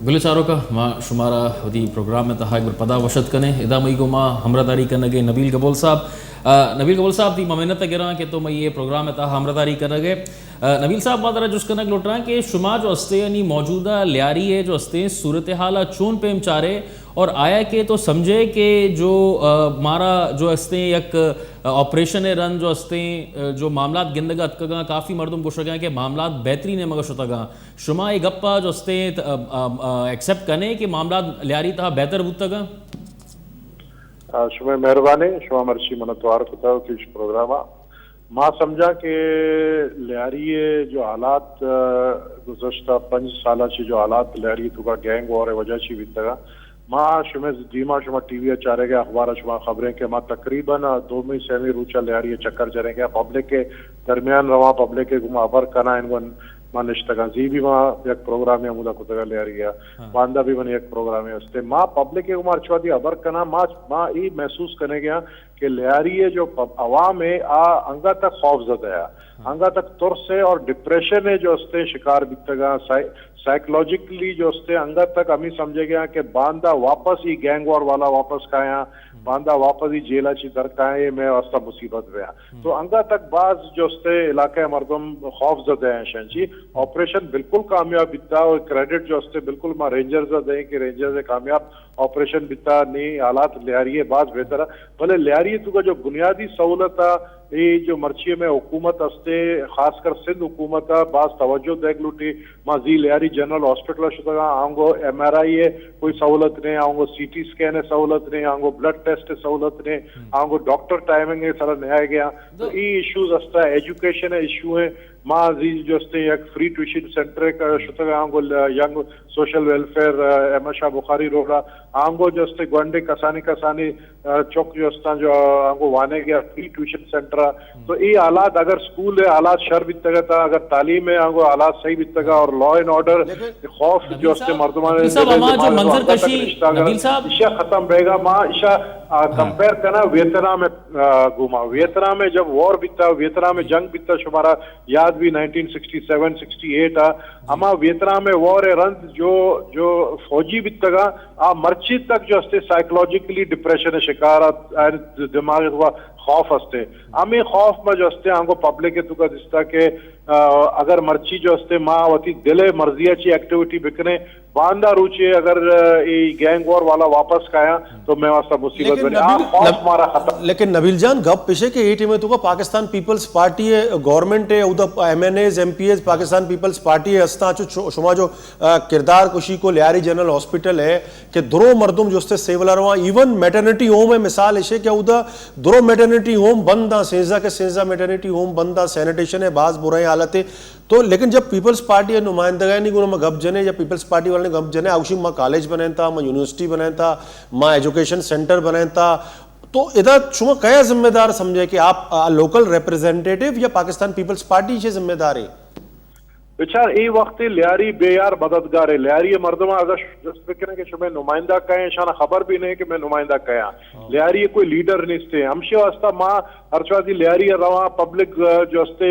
گلیں چاروکاں، ما شمارا وتی پروگرام ءِ تہا یک بر پدا وش اتک کنیں۔ ادا مئی گوما ہمراہداری کنگ ءَ نبیل گبول صاحب۔ آ، نبیل گبول صاحب، تئی ما منت ءَ گراں کہ تو مئی اے پروگرام ءِ تہا ہمراہداری کنگ ءَ۔ آ، نبیل صاحب، ما ترا جست کنگ لوٹاں کہ شما جو ہستے یعنی موجودہ لیاری ءِ جو ہستے صورتحال ءَ چون پیم چارے اور آیا کہ تو سمجھے کہ جو، آ، مارا جو ہستے یک، آ، آپریشن ءِ رند جو ہستے، آ، جو معاملات گندگ ءَ اتکگاں، کافی مردم گوشگ ءَ کہ معاملات بہترین ءِ مگا شتگاں۔ شما اے گپ ءَ جو استیں، ا، ا، ا، ایکسپٹ کنے کہ معاملات لیاری تہا بہتر بوتگ انت؟ آ، شمئے مہربانی، شما مرچی من ءَ توار کتگ وتی پروگرام ءَ۔ ما سمجھاں کہ لیاری ءِ جو حالات، ا، گزشتہ پنچ سال ءَ چہ جو حالات لیاری ءِ توکا گینگ وار ءِ وجہ چی بیتگ انت، ما شمئے دیما شما ٹی وی ءَ چارگ ءَ، اخبار ءَ شما خبریں کہ ما تقریباً دومی سیمی روچ ءَ لیاری ءَ چکر جنگ ءَ، پبلک ءِ درمیان رواں، پبلک ءِ گوما ہبر کناں، انگن ما نشتگاں۔ زی بھی ما یک پروگرامے ہمودا کتگ ءَ لیاری ءَ۔ ہاں۔ باندا بھی من یک پروگرامے ہستے۔ ما پبلک ءِ گوما ہرچ وھدی ہبر کناں، ما، ما اے محسوس کنگ ءَ آں کہ لیاری ءِ جو پب-، عوام ہے، آ انگا تک خوف زدہ ہے۔ ہاں۔ انگا تک ترس ہے اور ڈپریشن ہے جو ہستے شکار بیتگاں۔ سائ-، سائیکولوجیکلی جو ہستے انگا تک ہمیں سمجھے گیا کہ باندا واپس یہ گینگ وار والا واپس کایاں، ہم۔ باندا واپس یہ جیلا چی در کایاں، یہ میں واسطہ مصیبت بیا۔ ہم۔ تو انگا تک باز جو استے علاقہ مردم خوف زدہ ہیں شن چی۔ آپریشن بالکل کامیاب بیتا اور کریڈٹ جو استے بالکل ما رینجرز دیں کہ رینجرز کامیاب آپریشن بیتا، نی حالات لیاری باز بہتر ہے۔ بلے لیاری تو کا جو بنیادی سہولت ہے، یہ جو مرچی میں حکومت استے، خاص کر سندھ حکومت ہے، باز توجہ دیگ لوٹی۔ ما زی لیاری جنرل ہاسپٹل شتگا، آنگو ایم آر آئی ہے، کوئی سہولت نہیں، آنگو سی ٹی اسکین ہے سہولت نہیں، آنگو بلڈ ٹیسٹ ہے سہولت نہیں، ہم۔ آنگو ڈاکٹر ٹائمنگ ہے سارا نیا گیا۔ تو تو ای ایشوز استا، ایجوکیشن ہے ایشو ہے۔ ما زی جو استے یک فری ٹیوشن سینٹر کا شتگا، آنگو ل-، ینگ سوشل ویلفیئر، آ، احمد شاہ بخاری روڈ آ، آنگو جو استے گونڈے کسانی کسانی، آ، چک جو استاں جو آنگو وانے گیا فری ٹیوشن سینٹر آ۔ ہم۔ تو ای حالات اگر سکول ہے حالات شر بیتگا تا، اگر تعلیم ہے آنگو حالات صحیح بیتگا اور لا اینڈ آرڈر لیکن خوف نبیل جو استے صاحب، مردمانے نبیل صاحب، دلے ہما جو دماغ منظر وقت تک کشی، رشتہ اگر نبیل صاحب۔ اشیا ختم بیگا، ما اشیا، آ، ہاں۔ کمپیئر کنا ویتنام، آ، گوما۔ ویتنام میں جب وار بیتا، ویتنام میں جی۔ جنگ بیتا، شمارا یاد بھی nineteen sixty seven sixty eight آ، جی۔ ہما ویتنام میں وار رند جو، جو فوجی بیتگا، آ مرچی تک جو استے سائیکولوجیکلی ڈپریشن شکار آ، آ دماغ تو خوف استے۔ ہمیں خوف میں جو استے آنگو پبلک تو کا دستا کہ، آ، اگر مرچی جو استے ما وتی دل مرضی چی ایکٹیویٹی بکنے، باندا روچے اگر، آ، ای گینگ وار والا واپس کایا تو میں واسطہ مصیبت لیکن بنے۔ آ نبیل، خوف نب-، مارا ختم۔ لیکن نبیل جان، گپ پیشے کہ اے ٹیم تو کا پاکستان پیپلز پارٹی ہے، گورنمنٹ ہے، اودا M N As, M P As, Pakistan Peoples Party ہے، استا چو، چو، شما جو آ، کردار کشی کو لیاری جنرل ہاسپٹل ہے کہ درو مردم جو استے سیولا رواں، ایون میٹرنٹی ہوم ہے، مثال اشے کہ اودا درو میٹرنٹی ہوم بند آں، سینزدہ کے سینزدہ میٹرنٹی ہوم بند آں، سینیٹیشن ہے، باز برائیں حالت ہے۔ تو لیکن جب پیپلز پارٹی ہے نمائندگانی گوں ما گپ جنے یا پیپلز پارٹی والے گپ جنے، آوشی ما کالج بنائیں تا، ما یونیورسٹی بنائیں تا، ما ایجوکیشن سینٹر بنائیں تا، تو ادا شما کیا ذمہ دار سمجھے کہ آپ، آ، لوکل ریپرزینٹیٹیو یا پاکستان پیپلز پارٹی سے ذمہ دار ہے؟ بچار، اے وقت لیاری بے یار مددگار ہے۔ لیاری مردم اگر ش-، جست بکنن کہ شمئے نمائندہ کئے ہیں، شان خبر بھی نہیں کہ میں نمائندہ کئے ہیں۔ ہاں۔ لیاری کوئی لیڈر نہیں استے۔ ہمشی واسطہ ما ہر چوازی لیاری رواں، پبلک، آ، جو استے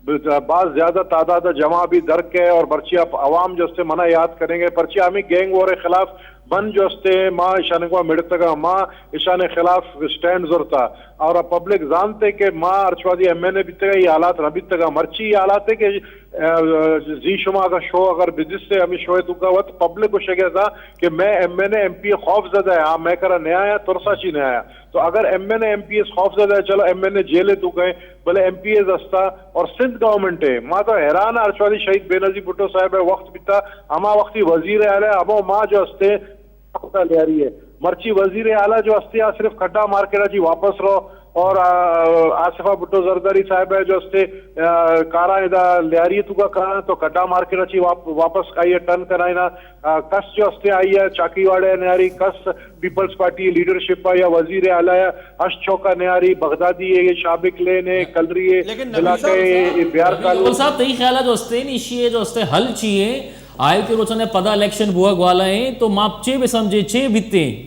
ب-، باز زیادہ تعداد جمع بھی درک ہے اور پرچی آپ عوام جو استے منا یاد کریں گے، پرچی ہمیں گینگ وار خلاف من جو استے ما اشان کو مڑتگا، ما اشان خلاف سٹینڈ زرتا اور پبلک زانتے کہ ما ہر چوازی ایم این اے بیتگا، یہ حالات نہ بیتگا۔ مرچی یہ حالات ہے کہ، آ، زی شما اگر شو اگر بدستے ہمیں شو تو کا وت پبلک کو شگے تھا کہ میں ایم این اے، ایم پی اے خوف زدہ ہے، ہاں، میں کرا نیا آیا، ترسا چی نیا آیا۔ تو اگر ایم این اے، ایم پی ایز خوف زدہ ہے، چلو ایم این اے جیل ہے تو کہیں، بلے ایم پی ایز استا اور سندھ گورنمنٹ ہے۔ ما تو حیران ہر چوازی شہید بینظیر بھٹو صاحب ہے وقت بیتا، ہما وقتی وزیر اعلی، ہمو ما جو استے، لیاری ہے۔ مرچی وزیر اعلی جو استے آ صرف کھڈا مارکیٹ چی واپس رو اور، آ، آصفہ بھٹو زرداری صاحب ہے جو استے، آ، کارا ادا لیاری تو کا کارا تو کھڈا مارکیٹ چی واپ-، واپس آئیے ٹرن کرائنا۔ آ، کس جو استے آئی ہے چاکی واڑے نیاری، کس پیپلز پارٹی لیڈرشپ یا وزیر اعلی ہے، ہش چوکا نیاری، بغدادی ہے، یہ شابک لین ہے، کلری ہے، لیکن نبیل علاقہ صاحب، ہے، یہ بیار نبیل کالو۔ صاحب، تئی خیال ہے جو استے نہیں، ایشی ہے جو استے حل چی ہے؟ آئے کے روچنے پدا الیکشن بوا گوالا ہیں، تو ماپ چے بے سمجھے، چے بیتے؟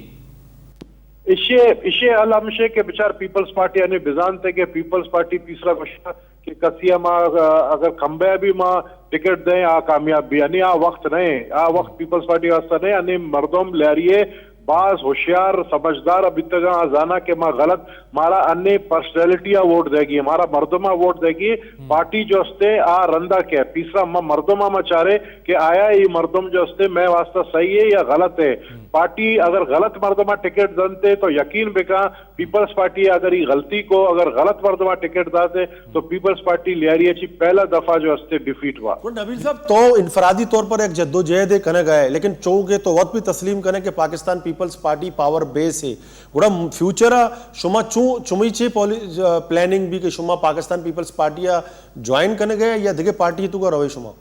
ایشی، ایشی حل ہمشے کہ بچار پیپلز پارٹی یعنی بزانتے کہ پیپلز پارٹی تیسرا گوشتا کہ کسی ءَ ما، آ، اگر کمبے بھی ما ٹکٹ دیں، آ کامیاب بھی۔ یعنی آ وقت نہیں، آ وقت پیپلز پارٹی واسطہ نہیں۔ یعنی مردم لیاری ءَ باز ہوشیار، سمجھدار بیتگاں، آ زانا کہ ما غلط، مارا انی پرسنالٹی ءَ ووٹ دے گی، مارا مردم ءَ ووٹ دے گی، پارٹی جو استے آ رندا کہ پیسرا ما مردم ءَ ما چارے کہ آیا ای مردم جو استے مئے واسطہ صحیح ہے یا غلط ہے۔ پارٹی اگر غلط مردم ءَ ٹکٹ دنتے تو یقین بکا پیپلز پارٹی اگر ای غلطی کو، اگر غلط مردم ءَ ٹکٹ داتے تو پیپلز پارٹی لیاری ءَ چی پہلا دفعہ جو استے ڈیفیٹ ہوا۔ گڑا نبیل صاحب، تو انفرادی طور پر یک جدوجہدے کنگ ءَ ئے، لیکن چونکہ تو وت بھی تسلیم کنے کہ پاکستان پیپلز پارٹی پاور بیس ہے، گڑا فیوچر ءَ شما چوں، چمی چے پالی-، پلاننگ بھی کہ شما پاکستان پیپلز پارٹی ءَ جوائن کنگ ءَ ئے یا دگہ پارٹی توکا روئے شما؟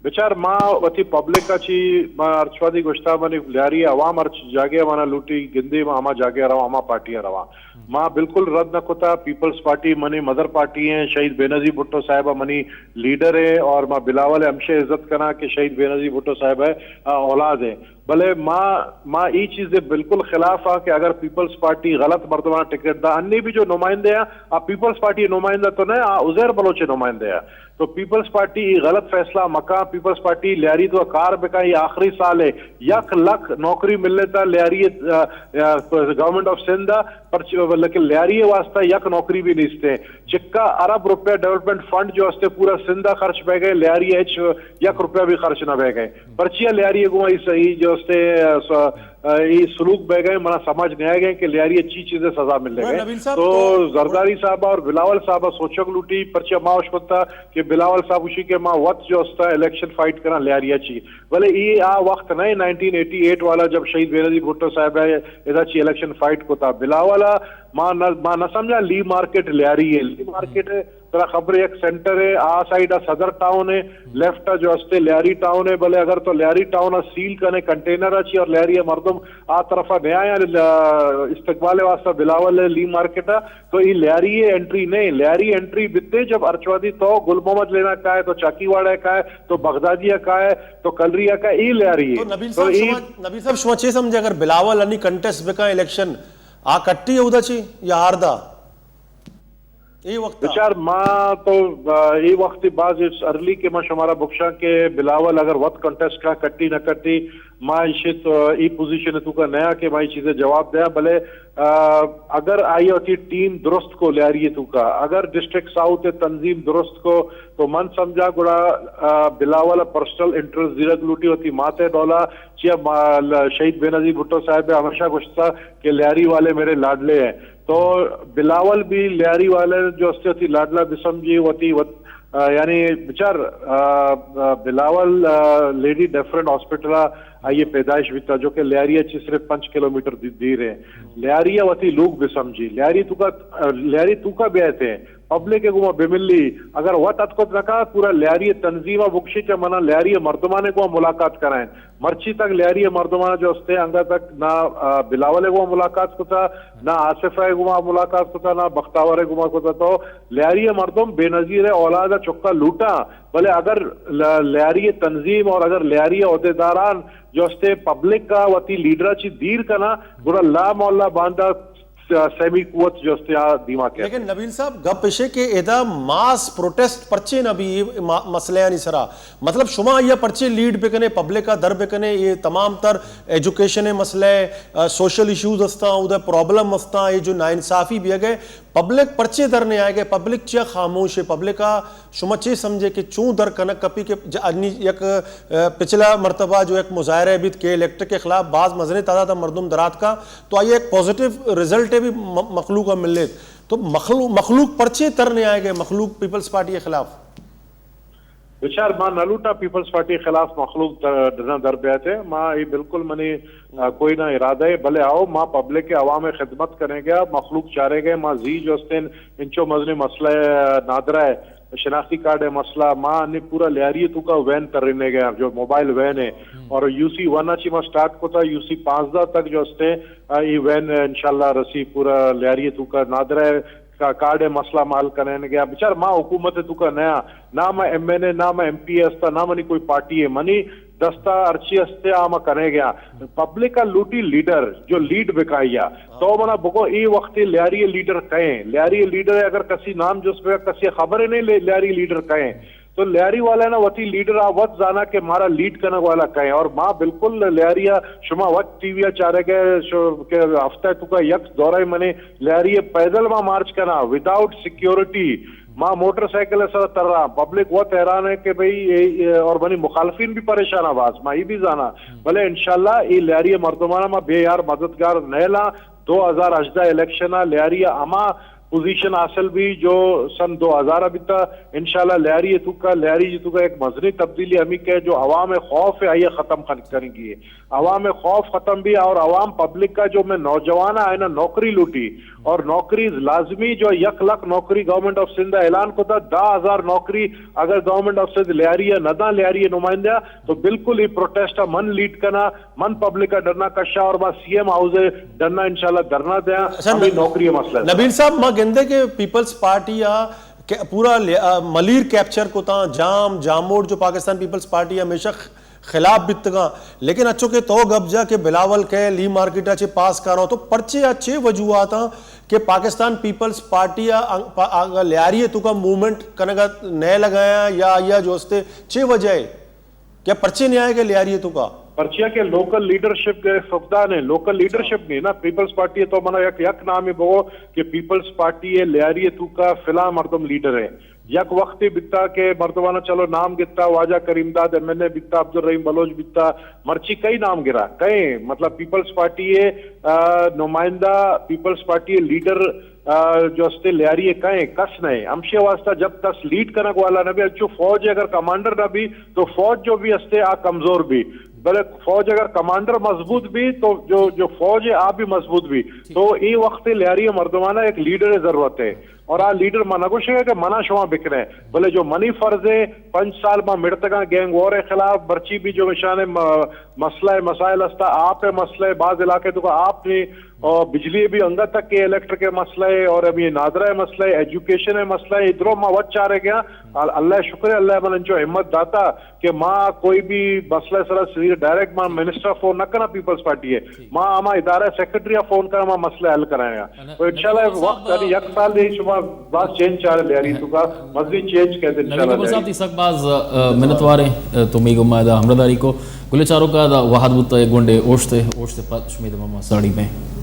بچار، ما وتی پبلک ءَ چی، ما ہرچ وھدی گوشتا، منی لیاری عوام ہرچ جاگہ ءَ منا لوٹی گندی، ما ہما جاگہ ءَ رواں، ہما پارٹی ءَ رواں۔ ما بالکل رد نہ کتا، پیپلز پارٹی منی مدر پارٹی ہیں، شہید بینظیر بھٹو صاحب منی لیڈر ہیں اور ما بلاول ءَ ہمشہ عزت کناں کہ شہید بینظیر بھٹو صاحب ءِ، آ، اولاد ہیں۔ بلے ما، ما ای چیز ءِ بالکل خلاف آں کہ اگر پیپلز پارٹی غلط مردماں ٹکٹ دا، انی بھی جو نمائندے ہیں، آ پیپلز پارٹی نمائندہ تو نہ، آ عزیر بلوچ نمائندے ہیں۔ تو پیپلز پارٹی ای غلط فیصلہ مکا، پیپلز پارٹی لیاری تو کار بکا، یہ آخری سال ہے، یک لکھ نوکری ملنے تا لیاری، آ، آ، گورنمنٹ آف سندھ، پر لیکن لیاری واسطہ یک نوکری بھی نہیں استے۔ چکا ارب روپے ڈیولپمنٹ فنڈ جو استے پورا سندھ خرچ بہ گئے، لیاری ہچ یک روپیہ بھی خرچ نہ بہ گئے۔ پرچیا لیاری گو ای صحیح جو استے، آ، س-، آ، ای سلوک بہ گئے، منا سمجھ نہیں آ گئے کہ لیاری اچھی چیزیں سزا مل گئے۔ نبیل صاحب تو تو زرداری صاحب اور بلاول صاحب سوچک لوٹی، پرچیا ما اشکتا کہ بلاول صاحب اسی کہ ما وت جو استا الیکشن فائٹ کرا لیاری اچھی۔ بلے ای آ وقت نہیں، نائنٹین ایٹی ایٹ والا جب شہید بینظیر بھٹو صاحب ہے، ادا چی الیکشن فائٹ کو تھا۔ بلاول ما نہ، ما نہ سمجھا لی مارکیٹ لیاری ہے۔ لی مارکیٹ ترا خبر ہے، یک سینٹر ہے، آ سائیڈ آ صدر ٹاؤن ہے، لیفٹ آ جو استے لیاری ٹاؤن ہے، بلے اگر تو لیاری ٹاؤن آ سیل کنے کنٹینر آ چی اور لیاری مردم آ طرف آ نیا یا استقبال واسطہ بلاول ہے لی مارکیٹ آ، تو ای لیاری انٹری نہیں، لیاری انٹری بتے جب ارچوادی تو گل محمد لینا کائے، تو چاکی واڑا کائے، تو بغدادی کائے، تو کلری کائے، ای لیاری ہے۔ تو نبیل تو صاحب ای شما، نبیل صاحب شما چے سمجھے اگر بلاول انی کنٹیسٹ بکا الیکشن آ کٹی اودا چی یا ہاردا؟ اے وقت بچار ما تو، آ، اے وقت باز اٹس ارلی کہ ما شمارا بخشاں کہ بلاول اگر وت کنٹیسٹ کا کٹی نہ کٹی، ما ایشی تو اے پوزیشن تو کا نیا کہ ما اے چیزیں جواب دیا، بلے، آ، اگر آئی وتی ٹیم درست کو لیاری تو کا، اگر ڈسٹرکٹ ساؤتھ تنظیم درست کو تو من سمجھا گڑا، آ، بلاول پرسنل انٹرسٹ زیرک لوٹی وتی ماتے ڈولا چیا ما-، ل-، شہید بینظیر بھٹو صاحب ہمیشہ گوشتا کہ لیاری والے میرے لاڈلے ہیں۔ تو بلاول بھی لیاری والے جو استے وتی لاڈلا بسمجھی وتی وت-، آ، یعنی بچار، آ، آ، بلاول، آ، لیڈی ڈفرنٹ ہاسپٹل آ، آئیے پیدائش بیتا جو کہ لیاری اچھی صرف پنچ کلومیٹر دی-، دیر ہے۔ لیاری وتی لوگ بسمجھی، لیاری تو کا، آ، لیاری تو کا بیتے ہیں۔ پبلک ء گوما بملی، اگر وت اتکت نہ کات، پورا لیاری تنظیم ء بگشی کہ منا لیاری مردمانے گوما ملاقات کرائیں۔ مرچی تک لیاری مردمان جو استے انگا تک نہ، آ، بلاول گوما ملاقات کتا، نہ آصف گوما ملاقات کتا، نہ بختاور گوما کتا۔ تو لیاری مردم بے نظیر اولاد چکا لوٹا، بلے اگر ل-، لیاری تنظیم اور اگر لیاری عہدیداران جو استے پبلک کا وتی لیڈرا چی دیر کنا، گڑا لا مولا باندا س-، سیمی قوت جو استے آ دیما کیت۔ لیکن نبیل صاحب، گپ اشے کہ ادا ماس پروٹیسٹ پرچے نہ بی، اے ما-، مسئلہ آنی سرا؟ مطلب، شما آئیا پرچے لیڈ بکنے، پبلک آ در بکنے، یہ تمام تر ایجوکیشن مسئلہ ہے، آ، سوشل ایشوز استاں، ادا پرابلم استاں، یہ جو ناانصافی بیگ ئے، پبلک پرچے در نہیں آئے گئے، پبلک چیا خاموش ہے، پبلک آ شما چے سمجھے کہ چون در کنگ کپی کہ ج-، انی یک، آ، پچھلا مرتبہ جو یک مظاہرہ بیت کے الیکٹرک کے خلاف باز مزنیں تعداد مردم دراتکا، تو آئی ایک پازیٹیو رزلٹ بھی م-، مخلوق ء ملیت۔ تو مخلوق، مخلوق پرچے تر نہیں آئے گئے مخلوق پیپلز پارٹی کے خلاف؟ بچار، ما نہ لوٹاں پیپلز پارٹی خلاف مخلوق در-، در-، در بیاتے۔ ما یہ بالکل منی، آ، کوئی نہ ارادہ ہے، بلے آؤ ما پبلک عوام خدمت کریں گے، مخلوق چارے گئے، ما زی جو استین انچو مزنیں مسئلہ نادرا ہے، شناختی کارڈ ہے مسئلہ، ما نے پورا لیاری تو کا وین ترنے گیا، جو موبائل وین ہے، اور یو سی ون اچی ما سٹارٹ کو تھا، یو سی پانزدہ تک جو استے، آ، یہ وین انشاءاللہ رسی پورا لیاری تو کا نادرا ہے۔ کارڈ ءِ مسئلہ ما حل کنیں گیا۔ بچار ما حکومت ءِ توکا نیا، نہ ما ایم این اے، نہ ما ایم پی اے استا، نہ منی کوئی پارٹی ہے، منی دستا ہرچی ہستے آ ما کنیں گیا۔ پبلک ءَ لوٹی لیڈر جو لیڈ بکایا۔ تو منا بگو اے وقت لیاری لیڈر کئے ہیں؟ لیاری لیڈر اگر کسی نام جست بکا، کسی خبر نہیں لے-، لیاری لیڈر کئے ہیں؟ تو لیاری والا نا وتی لیڈر آ وت زانا کہ مارا لیڈ کنگ والا کئے ہیں۔ اور ما بالکل لیاری ءَ، شما وت ٹی وی ءَ چارے گئے شو کہ ہفتہ توکا یک دورہ منے لیاری ءَ پیدل ما مارچ کنا، وداؤٹ سیکیورٹی۔ ما موٹر سائیکل ءِ سر ترا، پبلک وت حیران ہے کہ بھئی اے، اے، اور منی مخالفین بھی پریشان آ باز، ما یہ بھی زانا۔ بلے انشاءاللہ اے لیاری مردمانا ما بے یار مددگار نیلا۔ دو ہزار ہژدہ الیکشن ءَ لیاری ءَ ہما پوزیشن حاصل بی جو سن دو ہزار ءَ بیتا۔ انشاءاللہ لیاری ءِ توکا، لیاری ءِ توکا ایک مزنی تبدیلی ہمی کہ جو عوام ءِ خوف ہے، آئی ءَ ختم کن-، کنگی ہے۔ عوام ءِ خوف ختم بی اور عوام پبلک ءَ جو میں نوجوان آئے نا نوکری لوٹی اور نوکری لازمی جو یک لکھ نوکری گورنمنٹ آف سندھ ءَ اعلان کتا، دہ ہزار نوکری اگر گورنمنٹ آف سندھ لیاری ءَ نہ داں، لیاری ءِ نمائندہ تو بالکل یہ پروٹیسٹ ءَ من لیڈ کنا۔ من پبلک ءَ ڈنا کشا اور ما سی ایم ہاؤس ءَ ڈنا انشاءاللہ دھرنا دیاں۔ اچھا، ہمیں نوکری ءِ مسئلہ ہے۔ نبیل صاحب، ما گندے کہ پیپلز پارٹی ءَ کہ پورا لے-، آ، ملیر کیپچر کتاں، جام، جاموڑ جو پاکستان پیپلز پارٹی ہمیشہ خ-، خلاف بیتگاں، لیکن اچو کہ تو گپ جا کہ بلاول کئے لی مارکیٹ ءَ چہ پاس کاراں، تو پرچے آ چے وجوہاتاں کہ پاکستان پیپلز پارٹی ءَ انگ-، پا-، آ، لیاری ءِ توکا موومنٹ کنگ ءَ نئے لگایاں یا آئی ءَ جو استے چے وجہ ہے؟ کہ پرچے نیائے کہ لیاری ءِ توکا؟ پرچیا کہ لوکل لیڈرشپ کے فقدان ہے، لوکل لیڈرشپ نہیں نا۔ پیپلز پارٹی ہے تو منا یک، یک نام ہی بگو کہ پیپلز پارٹی ہے لیاری ءِ توکا فلاں مردم لیڈر ہے۔ یک وقت بیتا کہ مردمانا چلو نام گتا، واجہ کریم داد ایم این اے بیتا، عبدالرحیم بلوچ بیتا، مرچی کئی نام گرا، کئے مطلب پیپلز پارٹی ہے، آ، نمائندہ، پیپلز پارٹی ہے لیڈر، آ، جو استے لیاری ءِ کئے کس نہیں۔ ہمشی واسطہ جب کس لیڈ کنگ والا نہ بی، اچو فوج اگر کمانڈر نہ بی تو فوج جو بھی استے آ کمزور بی، بلے فوج اگر کمانڈر مضبوط بی تو جو، جو فوج ہے آ بھی مضبوط بی۔ تو اے وقت لیاری ءِ مردمانا ایک لیڈر ءِ ضرورت ہے۔ اور آ لیڈر ما نہ گوشگا کہ منا شما بکنے، بلے جو منی فرض ہے، پنچ سال ما مڑتگاں گینگ وار ءِ خلاف، مرچی بھی جو مشان ءِ م-، مسئلہ ءِ مسائل ہستا، آپ ءِ مسئلہ ءِ، بعض علاقے توکا آپ نے، اور بجلی بھی انگت تک کہ الیکٹرک ءِ مسئلہ ہے، اور ابھی نادرا ءِ مسئلہ ہے، ایجوکیشن ءِ مسئلہ ہے، ادرو ما وت چارے گیا۔ ال-، اللہ شکر ہے، اللہ من انچو ہمت داتا کہ ما کوئی بھی مسئلہ سرا سیدھے ڈائریکٹ ما منسٹر فون نہ کنا پیپلز پارٹی ہے، ما ہما ادارہ سیکرٹری فون کنا، ما مسئلہ حل کرایا۔ تو انشاءاللہ وقت انی یک سال دی شما باز چینج چارے لیاری توکا، مزید چینج کہتے نبی انشاءاللہ کپور صاحب، لیاری۔ تئی سک باز، آ، منتوار ہیں، آ، تو می گما دا ہمراہداری کو۔ گلے چاروکا دا وہد بوتا یک گونڈے اوشتے، اوشتے پد شمی دما ما ساڑی بیں۔